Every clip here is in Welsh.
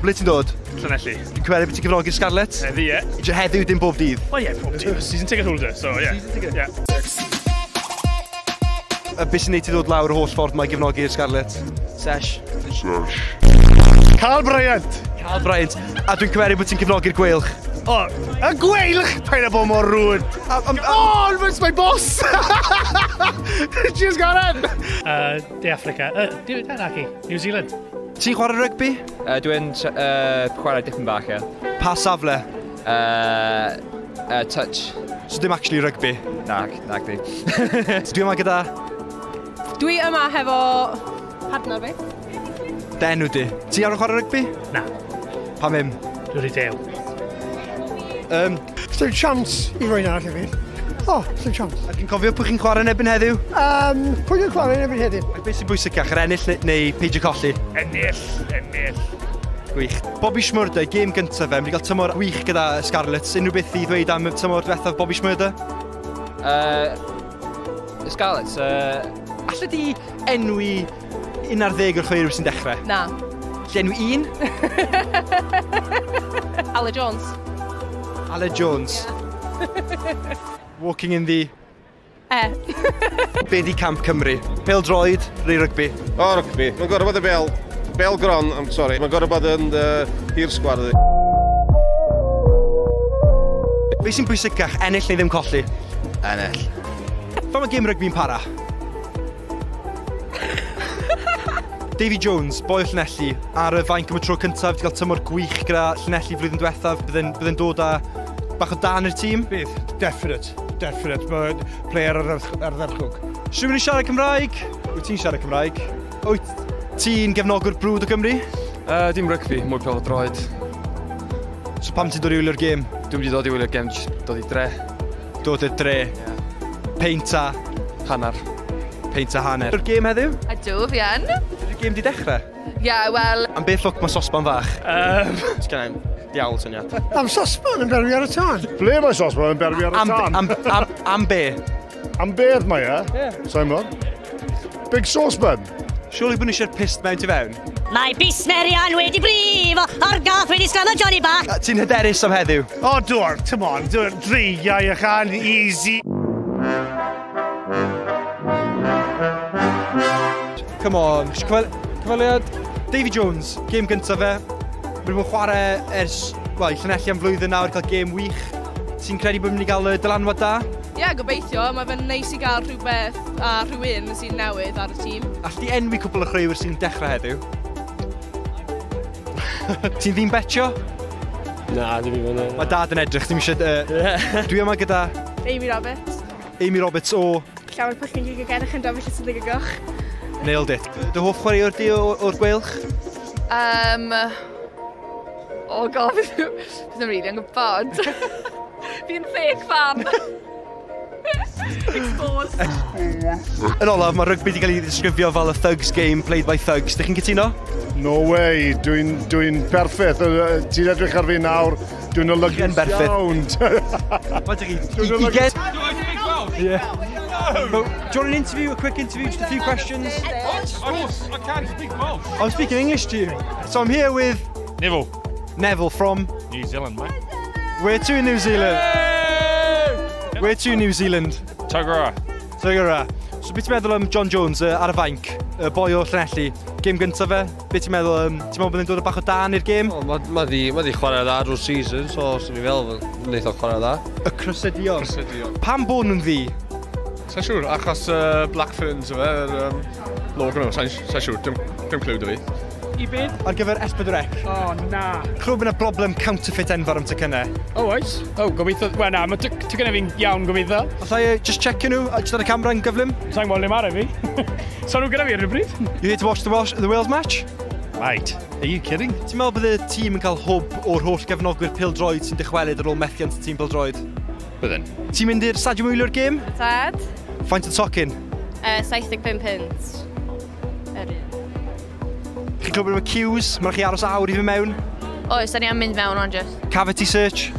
Ble ti'n dod? Llanelli. Dwi'n cymeru bod ti'n cefnogi'r Scarlets? Heddi, ie. Yeah. Heddiw, dim bob dydd? Wel, ie, pob dydd. Season ticket holder, so ie. Yeah. Season ticket? Yeah. A beth sy'n neud ti ddod lawr y holl ffordd mae gefnogi'r Scarlets? Sesh. Sesh. Carl Bryant. Carl Bryant. A dwi'n cymeru bod ti'n cefnogi'r Gweilch. O, y Gweilch! Paid â bod mor rude. Oh, it's my boss! Cheers, Garen! De Africa. Nagi, New Zealand. Ti'n chwarae rygbi? Dwi'n chwarae dipyn bach, ie. Pa safle? Touch. So dim actually rygbi? Nag, nag di. Dwi yma gyda... Dwi yma hefo partner fi. Dy enw di? Ti ar chwarae rygbi? Na. Pam im? Dwi'n rhy dew. Sdim chance i rywun arall i fi. O, sdim chance. A ti'n cofio pwy chi'n chwarae yn erbyn heddiw? Pwy dwi'n chwarae yn erbyn heddiw? Ac beth sy'n bwysicach, yr ennill neu peidio colli? Ennill, ennill. Gwych. Bobby Shmurda, gêm gyntaf fe, mae wedi cael tymor gwych gyda Scarlets. Unrhyw beth i ddweud am y tymor diwethaf Bobby Shmurda? Scarlets, Alle di enwi 11 o'r chwaraewyr sy'n dechrau? Na. Alli enwi un? Aled Jones. Aled Jones. Yeah. Walking in the... E. Be di Camp Cymru? Pêl-droed neu rygbi? O, rygbi. Mae'n gorfod bod y bel. Bel gron, I'm sorry. Mae'n gorfod bod yn hir sgwar. Be sy'n bwysicach, ennill neu ddim colli? Ennill. Fa mae gêm rygbi'n para? Davy Jones, boi o Llanelli, ar y fainc am y tro cyntaf, wedi cael tymor gwych gyda Llanelli flwyddyn diwethaf, bydde'n dod â bach o dan i'r tîm? Bydd, definite, definite. Mae'n player ardderchog. Rhywun yn siarad Cymraeg? Wyt ti'n siarad Cymraeg? Wyt ti'n gefnogwr brwd o Gymru? Dim rygbi, mwy pêl droed. So pam ti'n dod i wylio'r gêm? Dwi'n mynd i ddod i wylio'r gêm, jyst dod i dre. Dod i'r dre? Yeah. Peint a? Hanner. Peint a hanner. Yw'r gêm heddiw? Ydw, fi yn. Ydy'r gêm di dechrau? Ie, yeah, wel... Am beth ffwc mae sosban fach? Sgen i'm diawl syniad. Am sosban yn berwi ar y tân. Ble mae sosban yn berwi ar y tân? Am be? Am beth mae e? Yeah. Simon? Big saucepan. Surely bod ni eisiau'r pist mewn tu fewn? Mae bys Marian wedi brifo, o'r gath wedi sgano Johnny bach. Ti'n hyderus am heddiw? O, dwr, come on, dwr, dreigiau eich an, easy. Come on, cyfweliad. Davy Jones, gêm gyntaf fe. Mae wedi bod yn chwarae ers, wel, i Llanelli am flwyddyn nawr, cael gêm wych. Ti'n credu bod mynd i gael y dylanwad da? Ie, yeah, gobeithio. Mae fe'n neis i gael rhywbeth a rhywun sy'n newydd ar y tîm. Alli di enwi cwpl o chwaraewyr sy'n dechrau heddiw? Ti'n ddyn betio? Na, dim i fod yn. Mae dad yn edrych, ddim eisiau... Dwi yma gyda... Amy Roberts. Amy Roberts o... Llawer pwllyn gig ag yn dofell y goch. Nailed it. Dy hoff chwaraewr di o'r Gweilch? Oh god, fi ddim rili yn gwybod. Fi'n fake fan. Exposed. Yn olaf, mae rygbi wedi cael ei ddisgrifio fel a thugs game played by thugs. Dych chi'n cytuno? No way, dwi'n perffaith. Ti'n edrych ar fi nawr, dwi'n olygus iawn. Mae chi... I get... Yeah. But, do you want an interview, a quick interview, just a few questions? What? Of course, I can't speak Welsh. I'm speaking English to you. So I'm here with... Neville. Neville from... New Zealand, mate. Where to New Zealand? Hey! Where to New Zealand? Tuggerah. Tuggerah. So beth ti'n meddwl am John Jones ar y fainc, y boi o Llanelli, gêm gyntaf fe? Beth ti'n meddwl, ti'n meddwl bod e'n dod o bach o dan i'r gêm? Mae di chwarae dda drwy'r season, so swn i'n feddwl wneith o chwarae dda. Y Crysedion. Crysedion. Pam bod nhw'n ddu? Sa'n siŵr, achos Black Ferns o fe, logo nhw, sa'n siŵr, dim clue 'da fi. I beth? Ar gyfer S4C. O, na. Clwb yna broblem counterfeit enfawr am tocynnau. O, oes. O, gobeithio... Wel, na, mae tocynnau fi'n iawn gobeithio. Alla i just checio nhw, just ar y camera yn gyflym? Sa'n gwybod le mae fi. So nhw gyda fi ar y bryd. You here to watch the Wales match? Mate, are you kidding? Ti'n meddwl bydd y tîm yn cael hwb o'r holl gefnogwyr pêl-droed sy'n dychwelyd ar ôl methiant y tîm pêl-droed? Bydden. Ti'n mynd i'r stadiwm i wylio'r gêm? Tad. Faint o tocyn? 75 punt. Yr un. Chi'n clywed am y queues? Mae'n rhaid chi aros awr i fynd mewn? Oes, da ni am mynd mewn o'n just. Cavity search?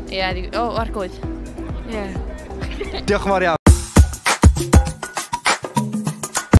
Ie, yeah, o, arglwydd. Ie. Diolch yn fawr iawn.